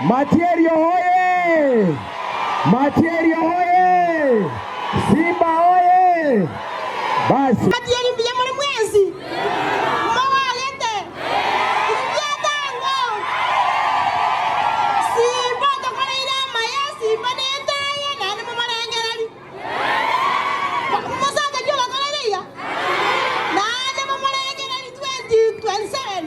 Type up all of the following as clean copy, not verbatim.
Matieri oye! Matieri oye! Simba oye! Basi. Matieri mbuya more mwensi, mogogete, mbuya tango. Simba otokoreire amaya, Simba netaye, naende momorengererie. Omosacha ki obakoreire iga? Naende momorengererie 2027.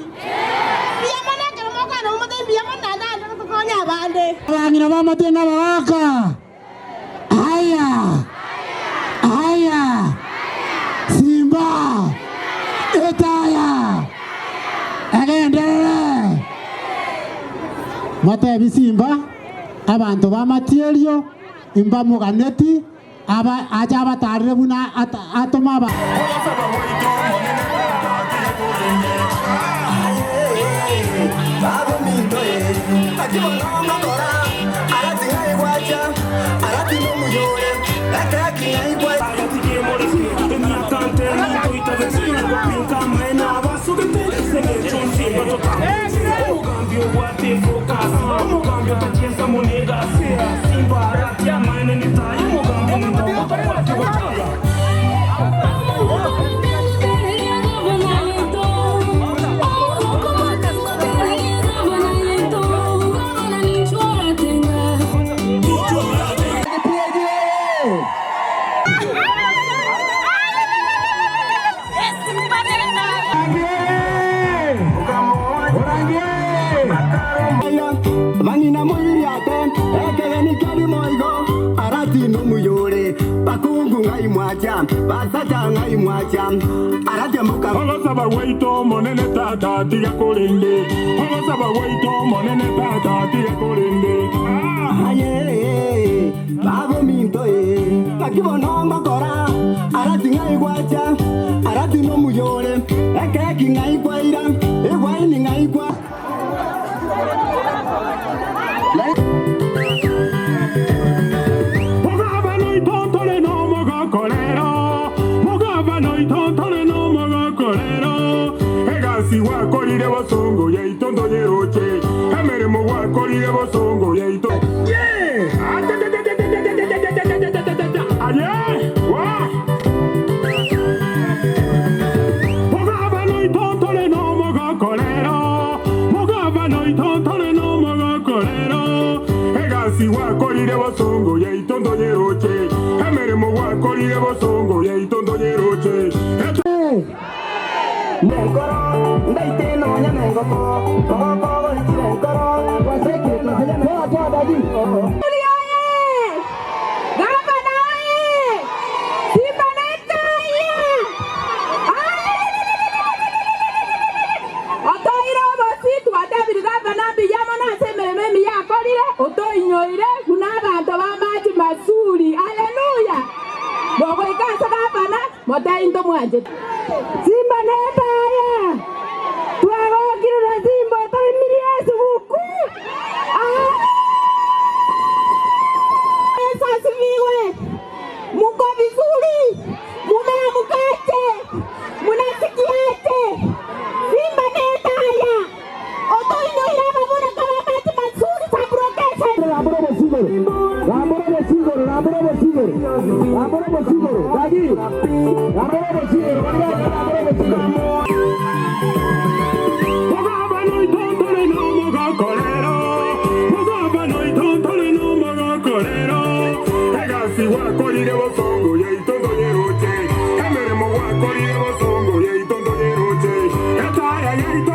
Mbuya mono ekero mokwana momotebie mbuya mono naende aende gotokonya abande. Abang'ina b'amate na abagaaka, Aya! Aya! Simba! Etaya! Egenderere! Motebi Simba, abanto b'amatierio Imbamoganeti, aba ache abataarere buna atoma aba. Ogosaba gwaito Omonene tata tiga korende. Bang'ina moiriate, ekegeni keria moigo, arati nomoyore, bakungu ng'ai mwacha, basacha ng'ai mwacha, arati moka. Ogosaba gwaito Omonene Tata tiga korende, Ogosaba gwaito Omonene Tata tiga korende. Aye, bagominto ee, naki bono ngokora, arati ng'ai gwacha, arati nomuyore, ekeki ng'ai kwaira, egwaini ng'ai kwa. Mogabane oito ntore nomogoko rero, Mogabane oito ntore nomogoko rero, Egasi gwakorire bosongo yaito ntoyeroche, Emeremo gwakorire bosongo yaito. Aye, wa! Mogabane oito ntore nomogoko rero, Mogabane oito ntore nomogoko rero, Egasi gwakorire bosongo yaito ntoyeroche, Emeremo gwakorire bosongo yaito ntoyeroche. Nenkoro, ndaite nonya nengoko, mogoko goikire enkoro, nonya nengoko. Otoire obosi, twatebirie gavana mbuya mono ase emeremo emiya akorire, otoinyoire buna abanto b'amache masuri. Haleluya! Mogoika ase gavana, motebie ntomwanchete. Simba netaya, twagokire na Simba otoimirie esuguku. Yesu asifiwe! Muko vizuri? Mumeamkaje? Munasikiaje? Simba netaya, otoinyoire ababoraka b'amache masuri sabrokeseni. Rambura obosigoro, rambura obosigoro, rambura obosigoro, rambura obosigoro, gaki, rambura obosigoro, rambura obosigoro. Mogabane oito ntore nomogoko rero, Mogabane oito ntore nomogoko rero, Egasi gwakorire bosongo yaito ntoyeroche, Emeremo gwakorire bosongo yaito ntoyeroche, Etaya yaito.